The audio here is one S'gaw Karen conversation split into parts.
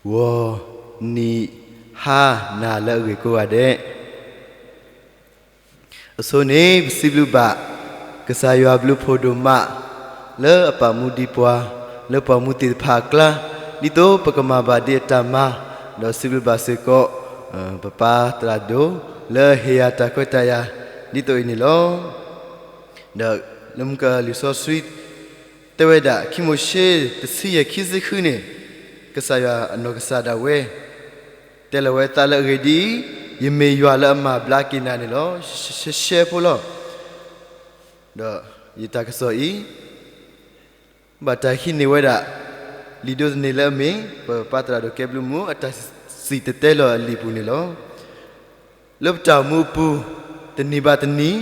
ဂီၤနံၤဟါနၤလၢအဂ့ၤကိးဂၤဒဲး. အဆိန့ၣ် ပစံးဘျုးဘၣ် ကစၢ်ယွၤဘျုးဖှိၣ်ဒိၣ်မး လၢအပာ်မူဒံးပှၤ လၢပှၤမူသ့ၣ်တဖၣ်အကျါ ဒ်သိးပကမၤဘၣ်ဒံးအတၢ်မၤ, ဒီးစံးဘျုးဘၣ်စ့ၢ်ကီး ပပၢ်သရၣ်ဒိၣ် လၢအဟ့ၣ်ယၤတၢ်ခွဲးတၢ်ယာ် ဒ်သိးအံၤန့ၣ်လီၤ. ဒီးလၢမုၢ်ကလံာ်စီဆှံ တဲဝဲဒၣ် ခံမိၤၡ့ တဆံယဲၢ် ခံဆံဃုန့ၣ် ကစၢ်ယွၤအနီၢ်ကစၢ်ဒၣ်ဝဲ တဲလီၤဝဲအသးလၢအဂ့ၢ်ဒ်အံၤ, ယမ့ၢ်ယွၤလၢအမၤဘျါက့ၤနၤန့ၣ်လီၤ. ရှဲရှဲဖိလီၤ. ဒီးယတၢ်ကစီၣ်အံၤ ဘၣ်တၢ်ဟံးန့ၢ်ဝဲဒၣ် လံာ်ဒိးသန့ၤလၢအမ့ၢ် ပပၢ်သရၣ်ဒိၣ်ကဲဘျုးမူ အတၢ်စံၣ်တဲၤတဲလီၤအလံာ်ပူၤန့ၣ်လီၤ. လၢပတၢ်အိၣ်မူအပူၤ တနံၤဘၣ်တနံၤ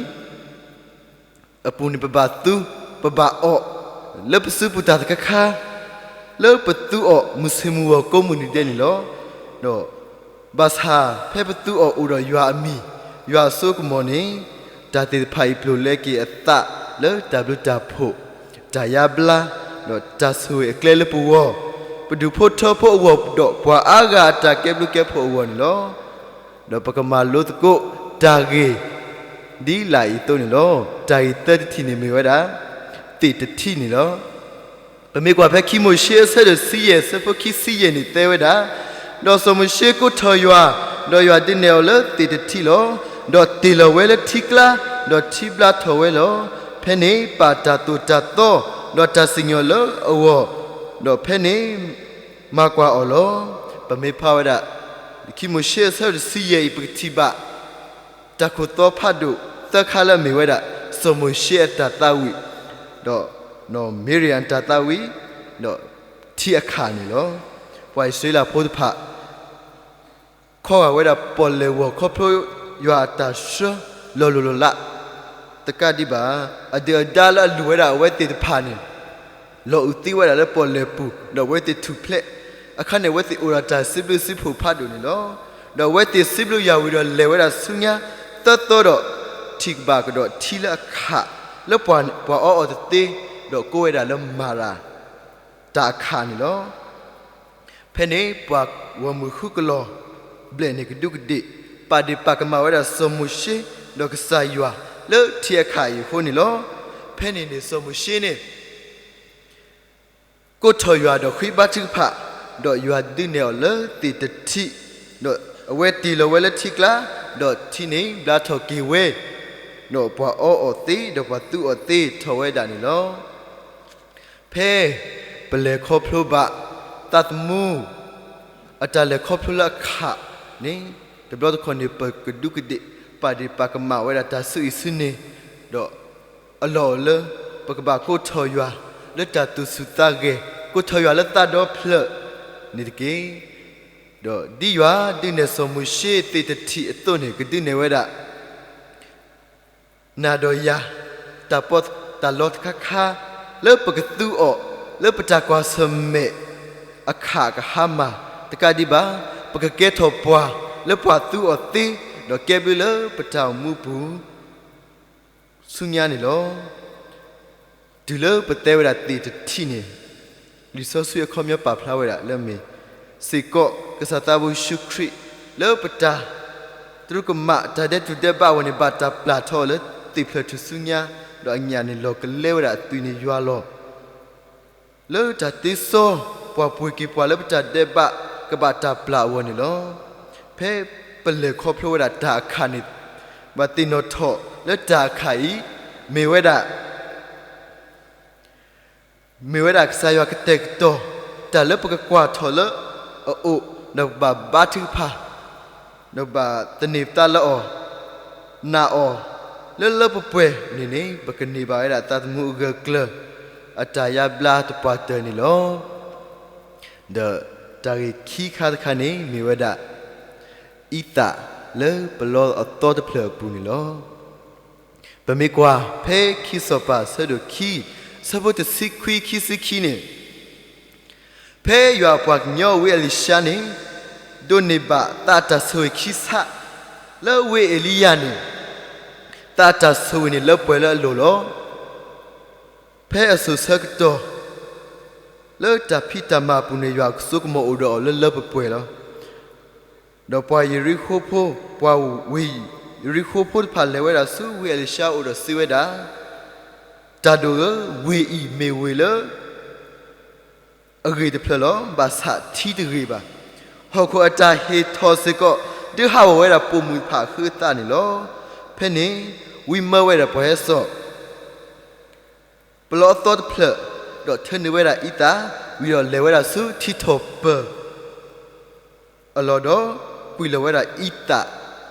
အပူၤန့ၣ် ပဘၣ်သူ ပဘၣ်အီၣ် လၢပစုပူၤတၢ်တခါခါ လၢပသူအီၣ်မုၢ်ဆ့ၣ်မုၢ်ဂီၤကိးမုၢ်နံၤဒဲးန့ၣ်လီၤ. ဒီးဘၣ်ဆၣ်ဖဲပသူအီၣ်အိၣ်ဒီးယွၤအမံၤ ယွၤအစိအကမီၤန့ၣ် တၢ်သ့ၣ်တဖၣ်အံၤ ပျိာ်လဲက့ၤအသးလၢ တၢ်ဘျုးတၢ်ဖှိၣ်, တၢ်ယါဘျါ, ဒီးတၢ်ဆိၣ်ဂ့ၤအကျဲလၢပဂီၢ်, ပဒူၣ်ဖိထၢဖိအဂီၢ် ဒီးပှၤအါဂၤအတၢ်ကဲဘျုးကဲဖှိၣ်အဂီၢ်န့ၣ်လီၤ. ဒီးပကမၤလိသကိးတၢ်ဂ့ၢ် ဒ်လာ်အံၤအသိးန့ၣ်လီၤ. တၢ်ဂ့ၢ်သၢတထံၣ်န့ၣ်မ့ၢ်ဝဲဒၣ် သ့ၣ်တထံၣ်န့ၣ်လီၤ. ပမ့ၢ်ကွၢ်ဖဲခံမိၤၡ့အဆၢဒိၣ်တဆံယဲၢ် အဆၢဖိခံဆံယဲၢ်န့ၣ် တဲဝဲဒၣ်, ဒီးစီၤမိၤၡ့ကိးထီၣ်ယွၤ, ဒီးယွၤဒုးနဲၣ်အီၤလၢသ့ၣ်တထံၣ်လီၤ. ဒီးတ့ၢ်လီၤဝဲလၢထံကျါ, ဒီးထံဘျါထီၣ်ဝဲလီၤ. ဖဲန့ၣ် ပာ်တၢ်သိၣ်တၢ်သီ, ဒီးတၢ်စံၣ်ညီၣ်လၢအဂီၢ်, ဒီးဖဲန့ၣ် မၤကွၢ်အီၤလီၤ. ပမ့ၢ်ဖးဝဲဒၣ် ခံမိၤၡ့အဆၢဒိၣ်တဆံယဲၢ်အံၤ ပကထံၣ်ဘၣ် တၢ်ခိၣ်သီဖးဒိၣ်သၢခါလၢအမ့ၢ်ဝဲဒၣ် စီၤမိၤၡ့အတၢ်သးဝံၣ်, ဒီးနီၢ်မံရံအတၢ်သးဝံၣ်, ဒီးထံအခၣ်န့ၣ်လီၤ. ပှၤအံၣ်စရ့လးဖိတဖၣ် ခီဂာ်ဝဲဒၣ်ပီၣ်လဲၣ်ဂီၢ်ခီဖျိယွၤအတၢ်ဆှၢလီၤလိၢ်လီၤလး တကးဒံးဘၣ် အဒုၣ်အဒါလၢအလူၤဝဲဒၣ်အဝဲသ့ၣ်တဖၣ်န့ၣ် လီၤအုးသံဝဲဒၣ်လၢပီၣ်လဲၣ်ပူၤ, ဒီးအဝဲသ့ၣ်ထူၣ်ဖျဲး, အခါန့ၣ် အဝဲသ့ၣ်အိၣ်ဒီးတၢ်စံးဘျုးစံးဖှိၣ်ဖးဒိၣ်န့ၣ်လီၤ. ဒီးအဝဲသ့ၣ်စံးဘျုးယွၤဝံၤဒီး လဲၤဝဲဒၣ်ဆူညါသၢသီဒီး ထံၣ်ကဘၣ်ကဒီးထံလၢအခၣ်, လၢပှၤအီအီၤတသ့, ဒီးကိးဝဲဒၣ်လၢမၤရၤ တၢ်အခၣ်န့ၣ်လီၤ. ဖဲန့ၣ် ပှၤဂီၢ်မုၢ်ဃုကလီၤဘျဲၣ်န့ၣ် ကဒူးကဒ့ၣ် ပာ်ဒ့ၣ်ပာ်ကမၣ်ဝဲဒၣ်စီၤမိၤၡ့ ဒီးကစၢ်ယွၤလၢထံအခၣ်အံၤအဃိန့ၣ်လီၤ. ဖဲန့ၣ်န့ၣ် စီၤမိၤၡ့န့ၣ် ကိးထီၣ်ယွၤဒီးဃ့ဘါထုကဖၣ်, ဒီးယွၤဒုးနဲၣ်အီၤလၢသ့ၣ်တထံၣ်, ဒီးအဝဲတ့ၢ်လီၤဝဲလၢထံကျါ, ဒီးထံန့ၣ်ဘျါထီၣ်က့ၤဝဲ, ဒီးပှၤအီအီၤသ့ ဒီးပှၤသူအီၤသ့ထီၣ်ဝဲဒၣ်န့ၣ်လီၤ. ဖဲပလဲၤခီဖျိဘၣ် သးသမူ အတၢ်လဲၤခီဖျိလၢအခၣ်န့ၣ် တဘျီတခီၣ်န့ၣ် ပကဒူးကဒ့ၣ် ပာ်ဒ့ၣ်ပာ်ကမၣ်ဝဲဒၣ်တၢ်ဆူအံၤဆူန့ၣ်, ဒီးအလီၢ်အိၣ်လၢ ပကဘၣ်ကိးထီၣ်ယွၤ လၢတၢ်သူၣ်ဆူၣ်သးဂဲၤ, ကိးထီၣ်ယွၤလၢသးဒီဖျၢၣ်န့ၣ်တက့ၢ်. ဒီးဒ်ယွၤဒုးနဲၣ်စီၤမိၤၡ့သ့ၣ်တထံၣ်အသိးန့ၣ် ကဒုးနဲၣ်ဝဲဒၣ် နၤဒီးယၤ တၢ်ပီးတၢ်လီတခါခါ လၢပကသူအီၤ လၢပတၢ်ကွၢ်ဆၢၣ်မဲာ် အခၣ်ကဟါမၢ်တကးဒံးဘၣ်, ပကကဲထီၣ်ပှၤလၢပှၤသူအီၤသ့, ဒီးကဲဘျုးလၢပတၢ်အိၣ်မူပူၤ ဆူညါန့ၣ်လီၤ. တုၤလၢပတဲဝဲဒၣ်သ့ၣ်တထံၣ်န့ၣ် လံာ်စီဆှံအခီပညီပာ်ဖျါဝဲဒၣ်လၢအမ့ၢ် စ့ၢ်ကီးကစၢ်သးဘိယ့ၣ်ၡူးခရံာ် လၢပတၢ် တရူးကမၣ်တၢ်ဒဲးတူၢ်ဒဲးဘးအဂီၢ်န့ၣ် ဘၣ်တၢ်ပျၢ်ထီၣ်အီၤလၢသ့ၣ်ဖျၢၣ်ထူၣ်ဆူညါ, ဒီးအညၣ်န့ၣ်လီၤကလဲဝဲဒၣ်အသွံၣ်န့ၣ်ယွၤလီၤ. လၢတၢ်တ့စီ ပှၤပှ့ၤက့ၤပှၤလၢပတၢ်ဒဲးဘး ကဘၣ်တၢ်ပျၢ်အဂီၢ်န့ၣ်လီၤ. ဖဲပလဲၤခီဖျိဝဲဒၣ်တၢ်အခၣ်န့ၣ် ဘၣ်သ့ၣ်နီၣ်ထီၣ်လၢတၢ်အခၣ်အံၤ မ့ၢ်ဝဲဒၣ် မ့ၢ်ဝဲဒၣ်ကစၢ်ယွၤကတဲာ်ကတီၤ တၢ်လၢပကကွၢ်ထီၣ်လၢအအိၣ်, ဒီးပဘၣ်ဘါထုကဖၣ်, ဒီးဘၣ်သန့ၤပသးလၢအီၤ, နာ်အီၤ, လၢလၢပှဲၤပှဲၤန့ၣ်န့ၣ် ပကန့ၢ်ဘၣ်ဝဲဒၣ်သးသမူအဂၢၢ်ကျၢၤ အတၢ်ယါဘျါသပှၢ်တၢၢ်န့ၣ်လီၤ. ဒီးတၢ်ဂ့ၢ်ခံခါတခါန့ၣ် မ့ၢ်ဝဲဒၣ် အံသၣ်လၢပလီအသီတဖျၢၣ်အပူၤန့ၣ်လီၤ. ပမ့ၢ်ကွၢ်ဖဲခံစီၤပၤအဆၢဒိၣ်ခံ အဆၢဖိတဆံခွံ ခံဆံခံန့ၣ်, ဖဲယွၤအပှၤကညီဝ့ၢ်အလံၤၡါန့ၣ် ဒိးန့ၢ်ဘၣ်သးအတၢ်ဆိၣ်ဂ့ၤခံဆးလၢဝ့ၢ်အ့လံယၤန့ၣ်, သးအတၢ်ဆိၣ်ဂ့ၤန့ၣ်လၢပှဲၤလၢအလိၤလီၤ. ဖဲအစိၤဆၢကတီၢ် လၢတၢ်ဖံးတၢ်မၤအပူၤန့ၣ် ယွၤအစိကမီၤအိၣ်ဒီးအီၤလၢလၢပှဲၤပှဲၤလီၤ. ဒီးပှၤယရံၣ်ခိၣ်ဖိ, ပှၤဝ့ၢ်ယရံၣ်ခိၣ်ဖိတဖၣ် လဲၤဝဲဒၣ်ဆူဝ့ၢ်အလံၤၡါအအိၣ်ဒီးစံးဝဲဒၣ်, တၢ်ဒိၣ်ဧၢ, ဝ့ၢ်အံၤမ့ၢ်ဝ့ၢ်လၢ အဂ့ၤတဖျၢၣ်လီၤ. ဘၣ်ဆၣ်ထံတဂ့ၤဘၣ်. ဟီၣ်ခိၣ်အတၢ်ဟ့ၣ်ထီၣ်စ့ၢ်ကီး ဒုးဟးဂီၤဝဲဒၣ်ပိာ်မုၣ်တဖၣ်အဃုအသးန့ၣ်လီၤ. ဖဲန့ၣ် ဝံမၢဝဲဒၣ်ပှၤဟဲစိာ် ပလီအသီတဖျၢၣ်, ဒီးထၢနုာ်ဝဲဒၣ်အံသၣ်, ဝံၤဒီးလဲၤဝဲဒၣ်ဆူထံထီၣ်ပၢၢ် အလီၢ်ဒီး ကွံာ်လီၤဝဲဒၣ်အံသၣ်,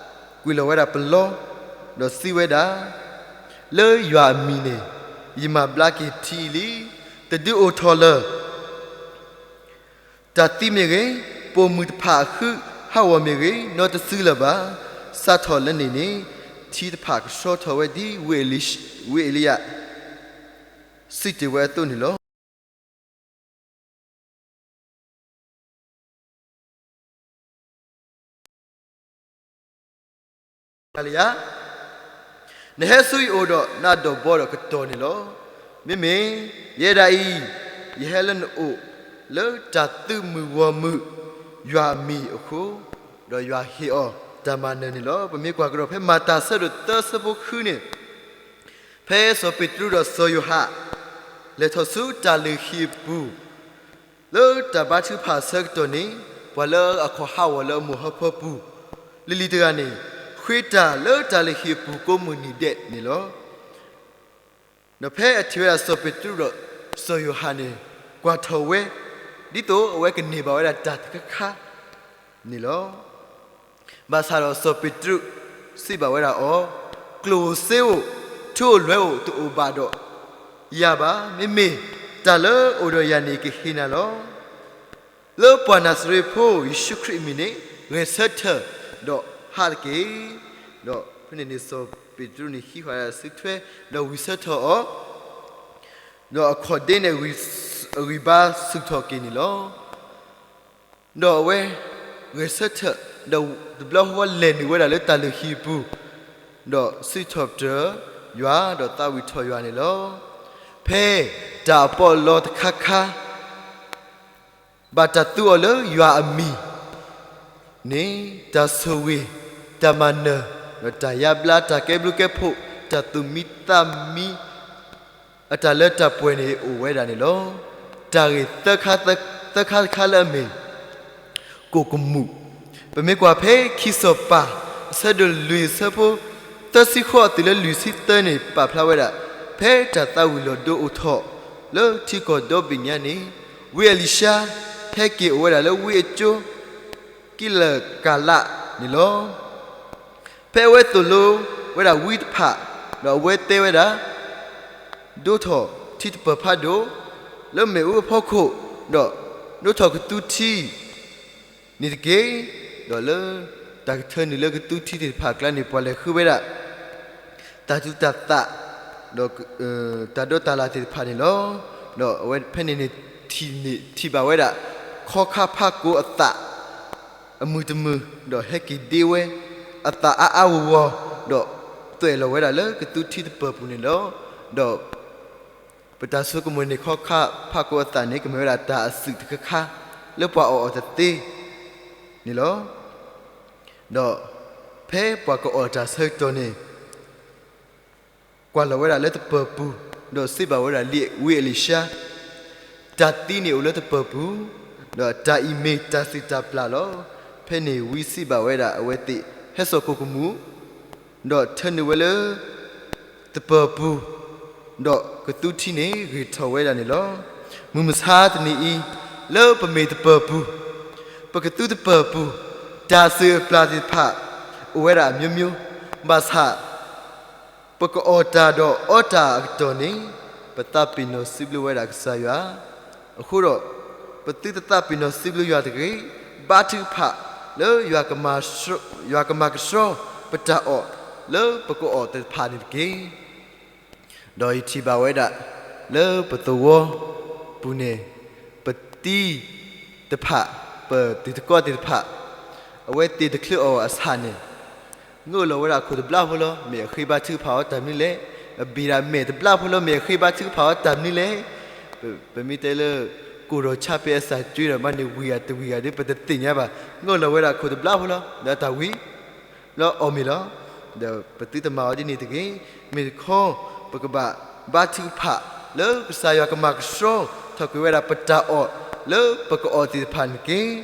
ကွံာ်လီၤဝဲဒၣ်ပလီ, ဒီးစံးဝဲဒၣ်, လၢယွၤအမံၤန့ၣ် ယမၤဘျါက့ၤထံအံၤလံ. တဒုးအိၣ်ထီၣ်လၢၤ. တၢ်သံမ့ၢ်ဂ့ၤ, ပိာ်မုၣ်တဖၣ်အဃုဟးဂီၤမ့ၢ်ဂ့ၤ, နီတစုလၢၤဘၣ်. စးထီၣ်လၢန့ၣ်န့ၣ် ထံတဖၣ်ကဆှီထီၣ်ဝဲဒ်ဝ့ၢ်အ့လံယၤ စံးတ့ၢ်ဝဲအသိးန့ၣ်လီၤ. နဟဲဆူယအိၣ်ဒီးနးဒီးဘီဒီးကတီၢ်န့ၣ်လီၤ. မ့မ့ၢ်ယဲဒၣ်အံၤ, ယဟဲလၢနအိၣ်လၢတၢ်သုးမုၢ်ဂီၢ်မုၢ် ယွၤအမံၤအဃိ, ဒီးယွၤဟ့ၣ်အီၤတၢ်မၤနၢၤန့ၣ်လီၤ. ပမ့ၢ်ကွၢ်ကဒီးဖဲမၤတၢ်ဆၢဒိၣ်သၢဆၢဖိဃုန့ၣ်, ဖဲစီၤပ့းတရူးဒီးစီၤယိၤဟၣ် လဲၤထီၣ်ဆူတၢ်လုၢ်ဟံၣ်အပူၤ လၢတၢ်ဘါထုကဖၣ်အဆၢကတီၢ်န့ၣ်, ပှၤလၢအခီၣ်ဟးဂီၤလၢအမိၢ်ဟၢဖၢပူၤ လံၤလံၤတဂၤန့ၣ် ဃ့တၢ်လၢတၢ်လုၢ်ဟံၣ်အပူၤကိးမုၢ်နံၤဒဲးန့ၣ်လီၤ. ဒီးဖဲအထံၣ်ဝဲဒၣ်စီၤပ့းတရူးဒီးစီၤယိၤဟၣ်န့ၣ် ကွၢ်ထီၣ်ဝဲ ဒ်သိးအဝဲကန့ၢ်ဘၣ်ဝဲဒၣ်တၢ်တခါခါန့ၣ်လီၤ. ဘၣ်ဆၣ်ဒီးစီၤပ့းတရူးစံးဘၣ်ဝဲဒၣ်အီၤ, ကျိၣ်ဧိၤစ့ဧိၤ, ထူဧိၤလွဲဧိၤတအိၣ်ဘၣ်ဒီးယၤဘၣ်. မ့မ့ၢ်တၢ်လၢအိၣ်ဒီးယၤန့ၣ်ကဟ့ၣ်နၤလီၤ. လၢပှၤနၤစရ့ဖိယ့ၣ်ၡူးခရံာ်အမံၤန့ၣ် ဂဲၤဆၢထၢၣ်ဒီးဟးတက့ၢ်. ဒီးဖဲန့ၣ်န့ၣ် စီၤပ့းတရူးန့ၣ် ဟံးဃာ်ဝဲဒၣ်အစုထွဲ, ဒီးဝံၢ်ဆၢထၢၣ်အီၤ, ဒီးအခီၣ်ဒ့န့ၣ် အဂံၢ်ဘါဆူၣ်ထီၣ်က့ၤန့ၣ်လီၤ. ဒီးအဝဲဂဲၤဆၢထၢၣ်, ဒီးတဘျီဃီလဲၤနုာ်ဝဲဒၣ်လၢတၢ်လုၢ်ဟံၣ်အပူၤ, ဒီးစံးထီၣ်ပတြၢၤယွၤ, ဒီးသးဝံၣ်ထီၣ်ယွၤန့ၣ်လီၤ. ဖဲတၢ်အပီးအလီတခါခါ ဘၣ်တၢ်သူအီၤလၢယွၤအမံၤန့ၣ်, တၢ်ဆိၣ်ဂ့ၤ, တၢ်မၤနၢၤ, ဒီးတၢ်ယါဘျါ, တၢ်ကဲဘျုးကဲဖှိၣ်, တၢ်သူၣ်မံသးမံ, အတၢ်လၢတၢ်ပှဲၤန့ၣ်အိၣ်ဝဲဒၣ်န့ၣ်လီၤ. တၢ်ဂ့ၢ်သၢခါတခါလၢအမ့ၢ် ကိၣ်ကမူၣ်, ပမ့ၢ်ကွၢ်ဖဲခံစီၤပၤ အဆၢဒိၣ်လွံၢ်အဆၢဖိ သၢဆံဃိးတုၤလၢလွံၢ်ဆံသၢန့ၣ် ပာ်ဖျါဝဲဒၣ်, ဖဲတၢ်သးဝံၣ်လီၤဒိအိၣ်ထီၣ် လၢထံကီၢ်ဒီဘ့ၣ်ညါန့ၣ်, ဝံအ့လံၡါ ဟဲက့ၤအိၣ်ဝဲဒၣ်လၢဝံအကၠိ ကံလကၤလးန့ၣ်လီၤ. ဖဲအဝဲသိၣ်လိဝဲဒၣ်ဝံတဖၣ်, ဒီးအဝဲတဲဝဲဒၣ်, ဒိထီၣ်ထံတပၢၤဖးဒိၣ် လၢမ့ၣ်အူအဖီခိၣ်, ဒီးဒိထီၣ်ကသူထံန့ၣ်တက့ၢ်. ဒီးလၢတၢ်ကထၢနုာ်လၢကသူထံသ့ၣ်တဖၣ်အကျါန့ၣ် ပှၤလဲၤဃုဝဲဒၣ် တၢ်သူတၢ်သၣ်, ဒီးတၢ်ဒိးတၢ်လၢ်သ့ၣ်တဖၣ်န့ၣ်လီၤ. ဒီးအဝဲဖဲန့ၣ်န့ၣ် ထံၣ်ဘၣ်ဝဲဒၣ် ခီခါဖးကိအသၣ် အမုၢ်တမုၢ်, ဒီးဟဲက့ၤဒ့ဝဲအသၣ်အါအါဂီၢ်ဂီၢ်, ဒီးသွဲၣ်လီၤဝဲဒၣ်လၢကသူထံတပၢၤပူၤန့ၣ်လီၤ. ဒီးပတၢ်ဆိကမိၣ်န့ၣ် ခီခါဖးကိအသၣ်န့ၣ် ကမ့ၢ်ဝဲဒၣ်တၢ်အစုၣ်တခါခါ လၢပှၤအီၣ်အီၤတသ့န့ၣ်လီၤ. ဒီးဖဲပှၤကအီၣ်တၢ်ဆၢကတီၢ်န့ၣ် ကွၢ်လီၤဝဲဒၣ်လၢတပၢၤပူၤ, ဒီးစံးဘၣ်ဝဲဒၣ်ဝံအ့လံၡါ, တၢ်သံန့ၣ်အိၣ်လၢတပၢၤပူၤ, ဒီးတၢ်အံၤမ့ၢ်တၢ်စံးတၢ်ပျၢ်လီၤ. ဖဲန့ၣ်ဝံစံးဘၣ်ဝဲဒၣ်အဝဲသ့ၣ်, ဟဲစိာ်ကိၣ်ကမူၣ်, ဒီးထၢနုာ်ဝဲလၢ တပၢၤပူၤ, ဒီးကသူထံန့ၣ်ဂ့ၤထီၣ်ဝဲဒၣ်န့ၣ်လီၤ. မုၢ်မဆါတနံၤအံၤ, လၢပမ့ၢ်တပၢၤပူၤ, ပကသူတပၢၤပူၤ, တၢ်စံးအပျၢ်သ့ၣ်တဖၣ် အိၣ်ဝဲဒၣ်အမျိုးမျိုး, ဘၣ်ဆၣ် ပကအီၣ်တၢ်ဒီးအီတၢ်အကတီၢ်န့ၣ်, ပသးပ့ၤနီၣ်စံးဘျုးဝဲဒၣ်ကစၢ်ယွၤ, အဃိဒီး ပသုတသးပ့ၤနီၣ်စံးဘျုးယွၤတဂ့ၤ, ဘါထုကဖၣ်လၢ ယွၤကမၤကဆှီပတၢ်အီၣ်လၢပကအီၣ်သ့ၣ်တဖၣ်န့ၣ်တက့ၢ်. ဒီးယထံၣ်ဘၣ်ဝဲဒၣ် လၢပသဝီပူၤန့ၣ် ပတံၤတဖၣ်, ပတံၤသကိးသ့ၣ်တဖၣ်, အဝဲသ့ၣ်တချုးအီၣ်အဆၣ်န့ၣ် ငိၣ်လီၤဝဲဒၣ်ခိၣ်တဘျီဖိလီၤ, မ့ၢ်အဃ့ဘါထုကဖၣ်အီၤတၢ်မနုၤလဲၣ်. အဘ့ၣ်ဒၣ်မဲာ်တဘျီဖိလီၤ, မ့ၢ်အဃ့ဘါထုကဖၣ်အီၤတၢ်မနုၤလဲၣ်. ပမ့ၢ်တဲလၢ ကိၢ်ဒီးဆါဖဲအစၢ်ကၠွ့ဒီး ဘၣ်န့ၣ်ဝံၤဧါတဝံၤဧါဒီး ပတသ့ၣ်ညါဘၣ်. ငၢၢ်လီၤဝဲဒၣ်ခိၣ်တဘျါဖိလီၤ. ဒီးတၢ်ဝံၤလီၤအီၣ်မ့ၤလီၤ. ဒီးပသုတမၤအီၤဒ်န့ၣ်တဂ့ၤ. မ့ၢ်တခီ ပကဘၣ်ဘါထုကဖၣ်လၢကစၢ်ယွၤကမၤကဆှီထီၣ်က့ၤဝဲဒၣ်ပတၢ်အီၣ်လၢပကအီၣ်သ့ၣ်တဖၣ်န့ၣ်တက့ၢ်.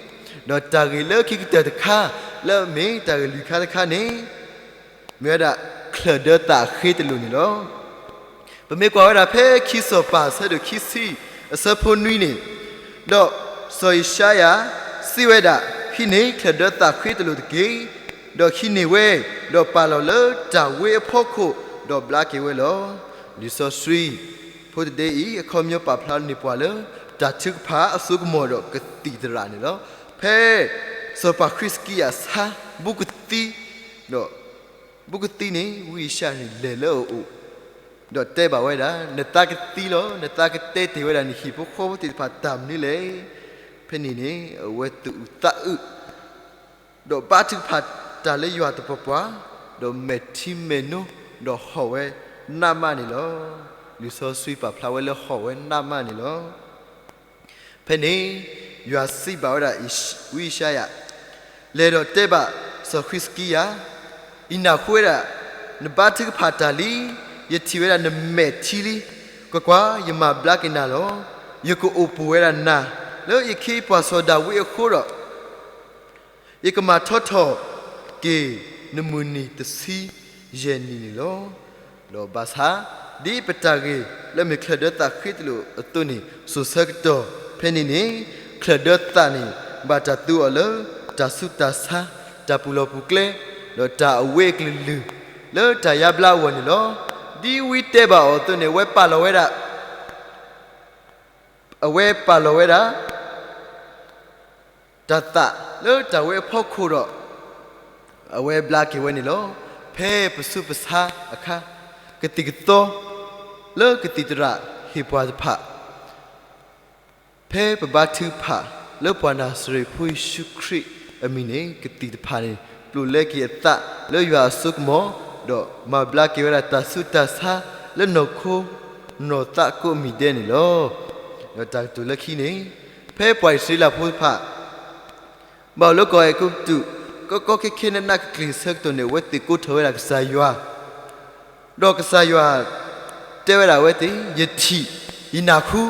ဒီးတၢ်ဂ့ၢ်လၢခံကတၢၢ်တခါ လၢအမ့ၢ်တၢ်ဂ့ၢ်လွံၢ်ခါတခါန့ၣ် မ့ၢ်ဝဲဒၣ် ချၢၣ်ဒၢသးဃ့တလိာ်န့ၣ်လီၤ. ပမ့ၢ်ကွၢ်ဝဲဒၣ်ဖဲခံစီၤပၤအဆၢဒိၣ်ခံဆံ အဆၢဖိနွံန့ၣ်, ဒီးစီၤယၡါယၤစံးဝဲဒၣ်, ဟံးန့ၢ်ချၢၣ်ဒၢသးဃ့တလိာ်တက့ၢ်. ဒီးဟံးန့ၢ်ဝဲ, ဒီးပာ်လီၤလၢတၢ်ဝ့အဖီခိၣ်, ဒီးဘျါက့ၤဝဲလီၤ. လံာ်စီဆှံဖိတဒ့အံၤ အခီပညီပာ်ဖျါန့ၢ်ပှၤလၢ တၢ်ထုကဖၣ်အစိကမီၤဒီးကသံၣ်သရၣ်န့ၣ်လီၤ. ဖဲစီၤပၤဃံးစကံယၤဆါ ဘူးကသံ, ဒီး ဘူးကသံန့ၣ် ဝံယၡါယၤန့ၣ်လဲၤလၢအအိၣ်, ဒီးတဲဘၣ်ဝဲဒၣ်, နသးကသံလီၤ. နသးကတဲတ့ၢ်ဝဲဒၣ် နဟံၣ်ဖိဃီဖိသ့ၣ်တဖၣ်တၢ်မနုၤလဲၣ်. ဖဲန့ၣ်န့ၣ် အဝဲသူၣ်အုးသးအုး, ဒီးဘါထုကဖၣ်တၢ်လၢယွၤတပှၤပှၤ, ဒီးမဲာ်ထံမဲာ်နိ, ဒီးဟီၣ်ဝဲနးမးန့ၣ်လီၤ. လံာ်စီဆှံပာ်ဖျါဝဲလၢဟီၣ်ဝဲနးမးန့ၣ်လီၤ. ဖဲန့ၣ် ယွၤစံးဘၣ်ဝဲဒၣ် ဝံယၡါယၤ, လဲၤဒီးတဲဘၣ်စီၤဃံးစကံယၤ, ယနၢ်ဟူဝဲဒၣ် နဘါထုကဖၣ်တၢ်လံ, ယထံၣ်ဝဲဒၣ်နမဲာ်ထံလံ. ကွၢ်ကွၢ်, ယမၤဘျါက့ၤနၤလီၤ. ယကအိၣ်ပိၢ်ဝဲဒၣ်နၤ လၢယခ့ယပှၤစီၤဒၤဝံးအဃိဒီး ယကမၤထီထီၣ်က့ၤနမုၢ်နံၤတဆံယဲၢ်နံၣ်န့ၣ်လီၤ. ဒီးဘၣ်ဆၣ် ဒ်ပတၢ်ဂ့ၢ်လၢမ့ၢ်ချၢၣ်ဒၢသးဃ့တလိာ်အသိးန့ၣ် စိၤဆၢကတီၢ်ဖဲန့ၣ်န့ၣ်, ချၢၣ်ဒၢသးန့ၣ် ဘၣ်တၢ်သူအီၤလၢ တၢ်ဆူးတၢ်ဆါ, တၢ်ပူၤလီၢ်ပူၤကျဲ, ဒီးတၢ်အဝ့အကလုာ်လုာ် လၢတၢ်ယါဘျါအဂီၢ်န့ၣ်လီၤ. ဒ်ဝံတဲဘၣ်အီၤအသိးန့ၣ် အဝဲပာ်လီၤဝဲဒၣ် အဝဲပာ်လီၤဝဲဒၣ် တၢ်သးလၢတၢ်ဝ့အဖီခိၣ်ဒီး အဝဲဘျါက့ၤဝဲန့ၣ်လီၤ. ဖဲပဆူးပဆါအခါ, ကသံၣ်ကသီလၢကသံၣ်သရၣ်ဟ့ၣ်ပှၤတဖၣ်, ဖဲပဘါထုကဖၣ်လၢပှၤနၤစရ့းဖိယ့ၣ်ၡူးခရံာ်အမံၤန့ၣ် ကသံၣ်တဖၣ်န့ၣ် ပျိာ်လဲက့ၤအသးလၢယွၤအစိကမီၤ, ဒီးမၤဘျါက့ၤဝဲဒၣ်တၢ်ဆူးတၢ်ဆါလၢနီၢ်ခိနီၢ်သးကိးမံၤဒဲးန့ၣ်လီၤ. ဒီးတၢ်ကတိၤလၢခံန့ၣ်, ဖဲပှၤအံၣ်စရ့လးဖိတဖၣ် ဘၣ်အိၣ်လၢကီၢ်အဲၤကူပတူး ကီကီခဲခဲနးနးကကျ့ၢ်ဆၢကတီၢ်န့ၣ် အဝဲသ့ၣ်ကိးထီၣ်ဝဲဒၣ်ကစၢ်ယွၤ, ဒီးကစၢ်ယွၤတဲဝဲဒၣ်အဝဲသ့ၣ်, ယထံၣ်, ယနၢ်ဟူ,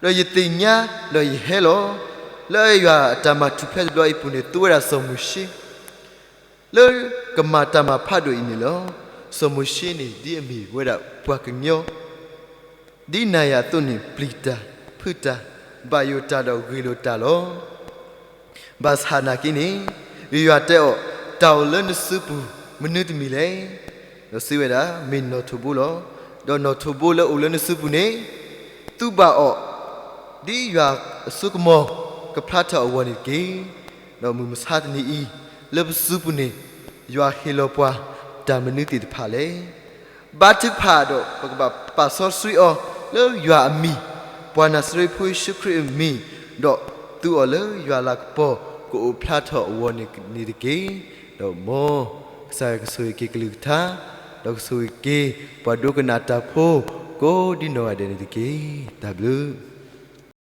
ဒီးယသ့ၣ်ညါ, ဒီးယဟဲလီၤ. လၢယွၤအတၢ်မၤထူၣ်ဖျဲးတဘျီအံၤအပူၤန့ၣ် သူဝဲဒၣ်စီၤမိၤၡ့ လၢကမၤတၢ်မၤဖးဒိၣ်အံၤန့ၣ်လီၤ. စီၤမိၤၡ့န့ၣ် ဒ်အမ့ၢ်ဝဲဒၣ်ပှၤကညီ ဒ်နၤယၤအသိးန့ၣ် ပျံၤတၢ်, ဖုးတၢ်, ဘၣ်ယိၣ်တၢ်ဒီးဂ့ၢ်လိာ်တၢ်လီၤ. ဘၣ်ဆၣ်နာ်က့န့ၣ်, ယွၤတဲအီၤ, တၢ်အိၣ်လၢနစုပူၤမနုၤတမံၤလဲၣ်. ဒီးစံးဝဲဒၣ်, မ့ၢ်နီၣ်ထိးဘိလီၤ. ဒီးနီၣ်ထိးဘိလၢအိၣ်လၢနစုပူၤန့ၣ်, သူဘၣ်အီၤ, ဒ်ယွၤအစိကမီၤကဖျါထီၣ်အဂီၢ်န့ၣ်တက့ၢ်. ဒီးမုၢ်မဆါတနံၤအံၤ, လၢပစုပူၤန့ၣ်, ယွၤဟ့ၣ်လီၤပှၤတၢ်မနုၤသ့ၣ်တဖၣ်လဲၣ်. ဘါထုကဖၣ်ဒီးပကဘၣ်ပာ်စီဆှံအီၤလၢယွၤအမံၤ, ပှၤနၤစရ့းဖိယ့ၣ်ၡူးခရံာ်အမံၤ, ဒီးသူအီၤလၢယွၤလၤကပီၤကအိၣ်ဖျါထီၣ်အဂီၢ်န့ၣ်တက့ၢ်. ဒီးမ်ကစၢ်ယွၤကဆိၣ်ဂ့ၤက့ၤကလုၢ်ကထါ, ဒီးကဆိၣ်ဂ့ၤက့ၤပှၤဒိကနၣ်တၢ်ဖိ ကိးဒ်နီၢ်ဂၤဒဲးန့ၣ်တက့ၢ်. တၢ်ဘျုး